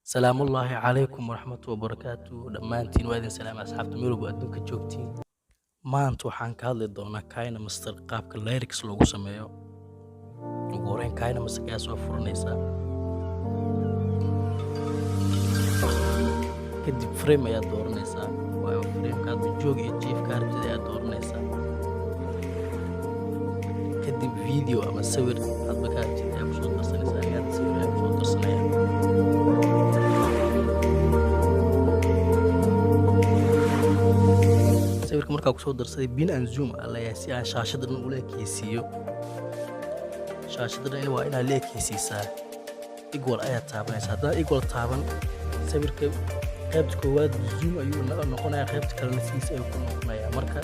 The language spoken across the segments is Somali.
Salaamullaahi calaykum waraxmatu wabarakaatu. Dhammaantiin waa idin salaamay asxaabta meel walba adduunka joogtiin. Maanta waxaan ka hadli doonaa KineMaster, qaabka lyrics loogu sameeyo. Ugu horeyn KineMaster ayaa soo furanaysaa. Kadib frame ayaad dooranaysaa. Waayo frameka hadba joog iyo jiif kaa rabtid ayaad dooranaysaa. Kadib video ama sawir hadba kaa rabtid ayaa kusoo darsanaysaa. Aniga hadda sawir ayaa kusoo darsanaya. Sawirka markaa kusoo darsaday, pin and zoom aa leeyahay si aan shaashada dhan ula ekeysiiyo. Shaashada dhan waa inaad la ekeysiisaa. Equal ayaad taabanaysaa. Haddaan equal taaban, sawirka qaybta koowaad zoom ayuu noqonayaa, qaybta kalena sidiisa ayuu ku noqonayaa. Marka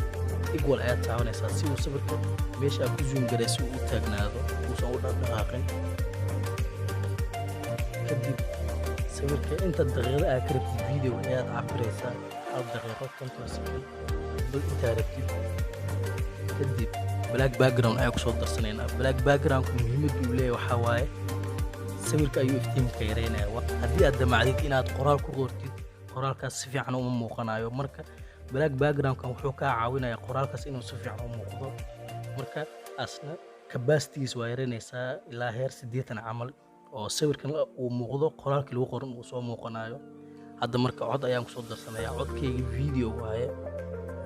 equal ayaad taabanaysaa si uu sawirka meesha aad ku zoom garay si uu u taagnaado, uusan u dhaqdhaqaaqin. Kadib sawirka inta daqiiqada aad ka rabtid video ayaad cabiraysaa, 1 daqiiqo 50 second bal intaa rabtid. Kadib black background ayaa kusoo darsanaynaa. Black backgroundka muhiimadda uu leeyahay waxaa waaye sawirka ayuu iftiinka yareynaya. Haddii aad damacdid inaad qoraal ku qortid, qoraalkaas si fiican uma muuqanayo. Marka black backgroundkan wuxuu kaa caawinayaa qoraalkaas inuu si fiican u muuqdo. Marka asna capacity-giisa waa yareynaysaa ilaa heer 80 camal oo sawirkan uu muuqdo, qoraalkii lagu qoran uu soo muuqanayo. Hadda marka cod ayaan kusoo darsanayaa. Codkayga video waaye.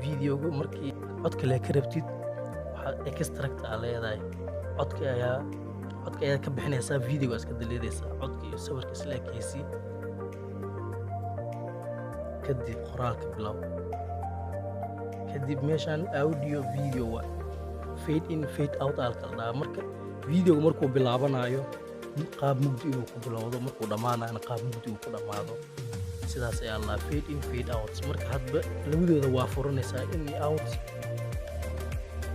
Videoga markii codka lee ka rabtid, waxaad extract aa leedahay. Codka ayaa ka bixinaysaa, videoga iska daleedaysaa, codka iyo sawirka isla ekeysii. Kadib qoraalka bilow. Kadib meeshaan audio video waa fade in fade out aa la kala dhahaa. Marka videoga markuu bilaabanayo qaab mugdi inuu ku bilowdo, markuu dhammaanayana qaab mugdi uu ku dhammaado. Sidaas ayaa la fade in fade out. Marka hadba labadooda waa furanaysaa, in iyo out.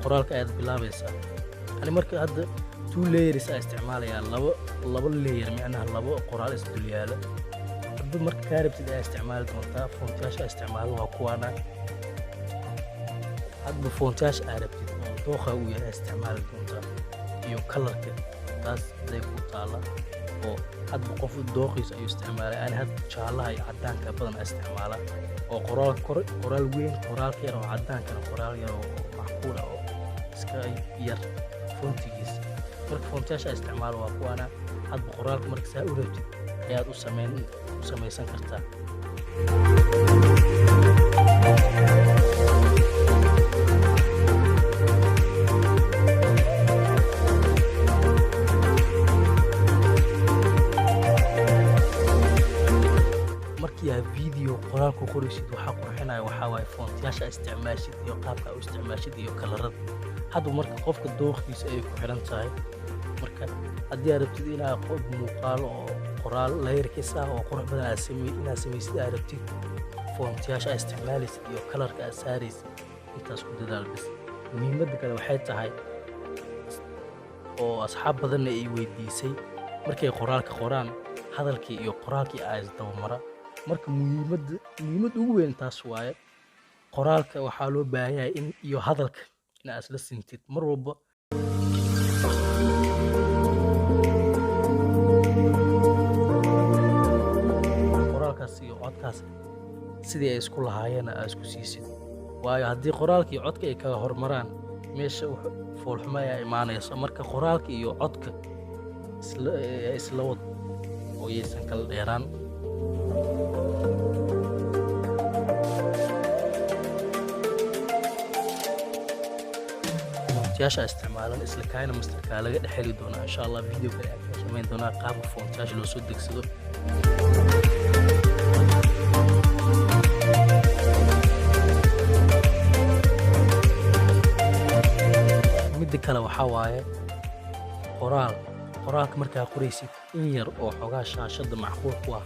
Qoraalka ayaad bilaabaysaa. Ani marka hadda two layers aa isticmaalayaa, labo labo layer, micnaha labo qoraal is dul yaala. Hadba marka kaa rabtid ayaa isticmaali doontaa. Fontyaasha isticmaalo waa kuwaana. Hadba fontyaasha aa rabtid oo dooqa uu yahay ayaa isticmaali doontaa iyo colorka, taas haday ku taala oo hadba qof dooqiisa ayuu isticmaalay. Ani hadda jaalaha iyo cadaanka badan aa isticmaala oo qoraal kor qoraal weyn, qoraalka yar oo cadaankana qoraal yar oo macquul ah oo iska yar fontigiisa. Marka fontyaasha aa isticmaalo waa kuwaana. Hadba qoraalka marka saa u rabtid ayaad u samaysan kartaa. Markii aad video qoraal ku qoraysid, waxaa qurxinaya waxaa waaye fontyaasha aad isticmaashid iyo qaabka aad u isticmaashid iyo kalarada. Hadba marka qofka dooqiisa ayay ku xiran tahay. Marka haddii aad rabtid inaad muuqaal oo qoraal lyrics ah oo qurux badan aad inaad samaysid aad rabtid, fontyaasha aad isticmaalaysid iyo colorka aad saaraysid intaas ku dadaal bas. Muhiimadda kale waxay tahay oo asxaab badanna ay weydiisay, markay qoraalka qoraan hadalkii iyo qoraalkii aa isdaba mara. Marka muhiimadda ugu weyn taas waaye. Qoraalka waxaa loo baahan yahay in iyo hadalka inaad isla sintid mar walba. Qoraalkaas iyo codkaas sidii ay isku lahaayeen aad isku siisid. Waayo haddii qoraalka iyo codka ay kala hormaraan, meesha foolxumo ayaa imaanaysa. Marka qoraalka iyo codka isla wad oo yaysan kala dheeraan. Fontyaasha isticmaalan isla KineMasterka laga dhex heli doonaa insha Allah. Video kale ayaan ka samayn doonaa qaabka fontyaasha loo soo degsado. Midda kale waxaa waaye qoraal. Qoraalka markaa qoraysid, in yar oo xoogaa shaashadda macquul ku ah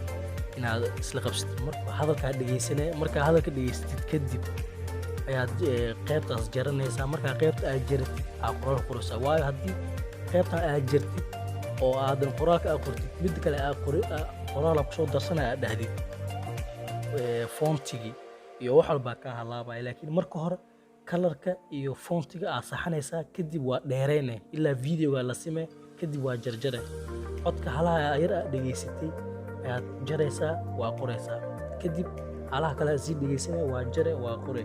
inaad isla qabsatid. Marka hadalkaa dhegeysanaya, markaa hadalka dhegeysatid kadib ayaad qaybtaas jaranaysaa. Markaa qaybta aad jaratid aa qoraal qoraysaa. Waayo haddii qaybtan aad jartid oo aadan qoraalka aad qortid, midda kale aad qori qoraal aad kusoo darsanaya aad dhahdid, fontigii iyo wax walbaa kaa halaabaya. Laakiin marka hore colorka iyo fontiga aad saxanaysaa, kadib waa dheereyne ilaa videoga la sime, kadib waa jarjare. Codka halaha yar aad dhegeysatay Ayaad jaraysaa, waa qoraysaa. Kadib halaha kale aad sii dhegeysanaya, waa jare, waa qore.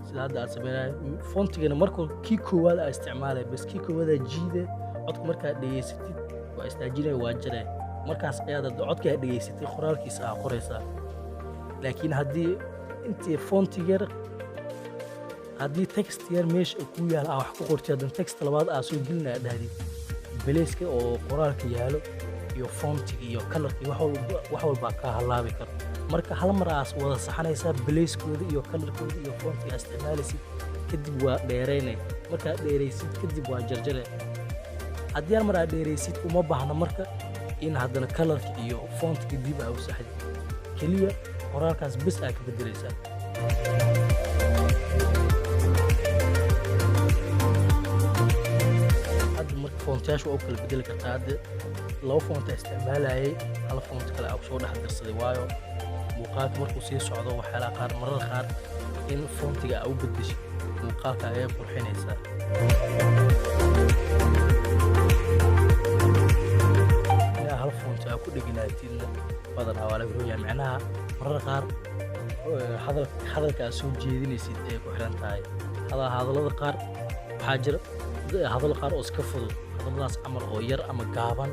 Sida hadda aad sameynaya fontigana, markuu kii koowaad aa isticmaalaya bas, kii koowaad aa jiide. Codka markaad dhegeysatid waa istaajinaya, waa jare. Markaas ayaad hadda codka aad dhegeysatay qoraalkiisa aa qoraysaa. Laakiin haddii intii fonti yar, haddii text yar meesha ku yaal aa wax ku qortay, haddana text labaad aa soo gelinaya dhahdid, beleyska oo qoraalka yaalo iyo fontiga iyo colorka iyo wax walbaa kaa halaabi karo. Marka hal mar aas wada saxanaysaa beleyskooda iyo colorkooda iyo fontiga aa isticmaalaysid. Kadib waa dheeraynay. Markaad dheeraysid kadib waa jarjare. Haddii hal mar aad dheeraysid, uma baahna marka in haddana colorka iyo fontiga dib aa u saxdid. Keliya qoraalkaas bes aa ka bedelaysaa. Hadda marka foontayaasha waa u kala bedeli kartaa. Hadda laba foonta isticmaalayay, hal foont kale aa kusoo dhex darsaday, waayo muuqaalka markuu sii socdo waxyaalaha qaar, marar qaar in foontiga aa u bedeshid muuqaalka ayay qurxinaysaa. Inaa hal foonti aa ku dheganaatidna badanaa waa laga rogayaa. Micnaha marar qaar hadalka aad soo jeedinaysid ay ku xiran tahay. Hadallada qaar waxaa jira hadallo qaar oo iska fudud, hadalladaas camal oo yar ama gaaban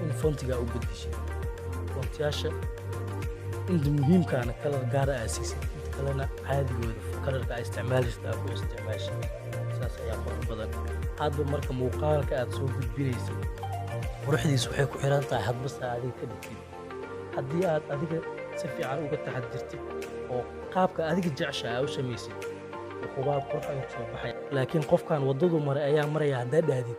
in fontiga u bedeshid. Fontiyaasha inta muhiimkaana color gaara aa siisid, inta kalena caadigooda colorka aa isticmaalaysid aa ku isticmaashid. Saas ayaa qurux badan. Hadba marka muuqaalka aad soo gudbinaysid quruxdiisa waxay ku xiran tahay hadba saa adiga ka dhigtid. Haddii aad adiga si fiican uga taxadirtid oo qaabka adiga jecesha aa u samaysid, hubaal qurux ayuu kusoo baxaya. Laakiin qofkan waddadu maray ayaa maraya haddaad dhahdid,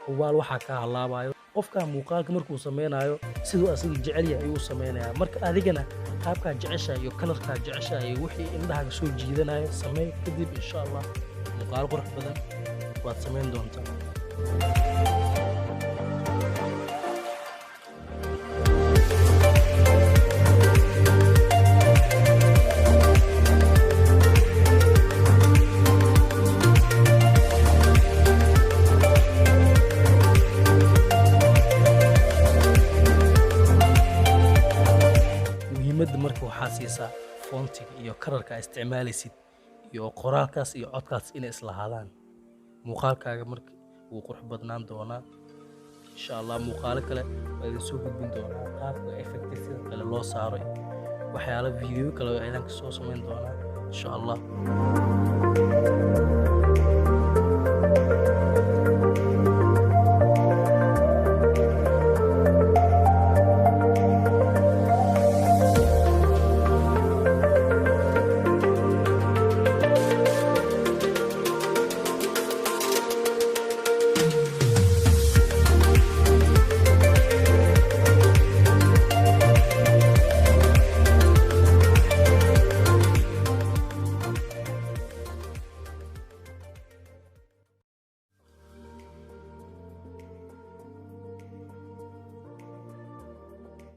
hubaal waxaa kaa halaabayo. Qofkan muuqaalka markuu sameynayo siduu asaga jecel yahay ayuu u sameynayaa. Marka adigana qaabkaa jeceshahay iyo colorkaa jeceshahay iyo wixii indhahaaga soo jiidanaya samey. Kadib insha Allah muuqaalo qurux badan waad samayn doontaa. Muhiimadda marka waxaa siisaa fontiga iyo colorka aa isticmaalaysid iyo qoraalkaas iyo codkaas inay islahaadaan. Muuqaalkaaga marka wuu qurux badnaan doonaa insha Allah. Muuqaalo kale waa idin soo gudbin doonaa, qaabka effect sida kale loo saaro, waxyaalo video kale oo aydan kasoo samayn doonaa insha Allah.